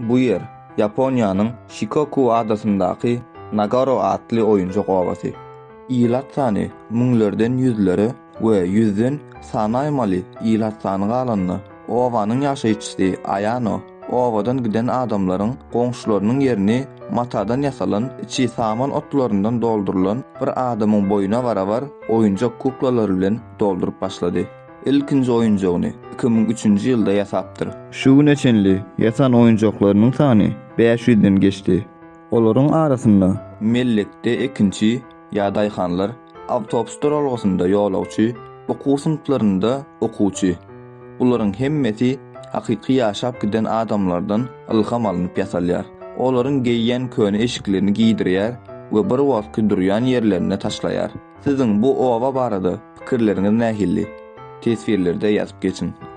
Bu ýer Ýaponiýanyň Şikoku adasyndaky Nagaro atly oýunjak obasy. Ilat sany müňlerden ýüzlere we ýüzden sanaýmaly ilat sany galanda, obanyň ýaşaýjysy Aýano obadan giden adamlaryň goňşularynyň ýerini matadan ýasalan, içi saman otlaryndan doldurylan bir adamyň boýuna barabar oýunjak kuklalary bilen dolduryp başlady. Ilkinji oýunjagyny 2003-nji ýylda ýasapdyr. Şu güne çenli ýasan oýunjaklarynyň sany bäş ýüzden geçdi. Olaryň arasynda. Mellekde ekinçi ýa daýhanlar, awtobus duralgasynda ýolagçy, okuw synplarynda okuwçy. Bularyň hemmesi hakyky ýaşap giden adamlardan ylham alnyp ýasalýar. Olaryň geýýän köne eşiklerini geýdirýär we bir wagtky durýan ýerlerinde taşlaýar. Siziň bu oba barada pikirleriňiz nähili? Teswirlerde ýazyp geçiň.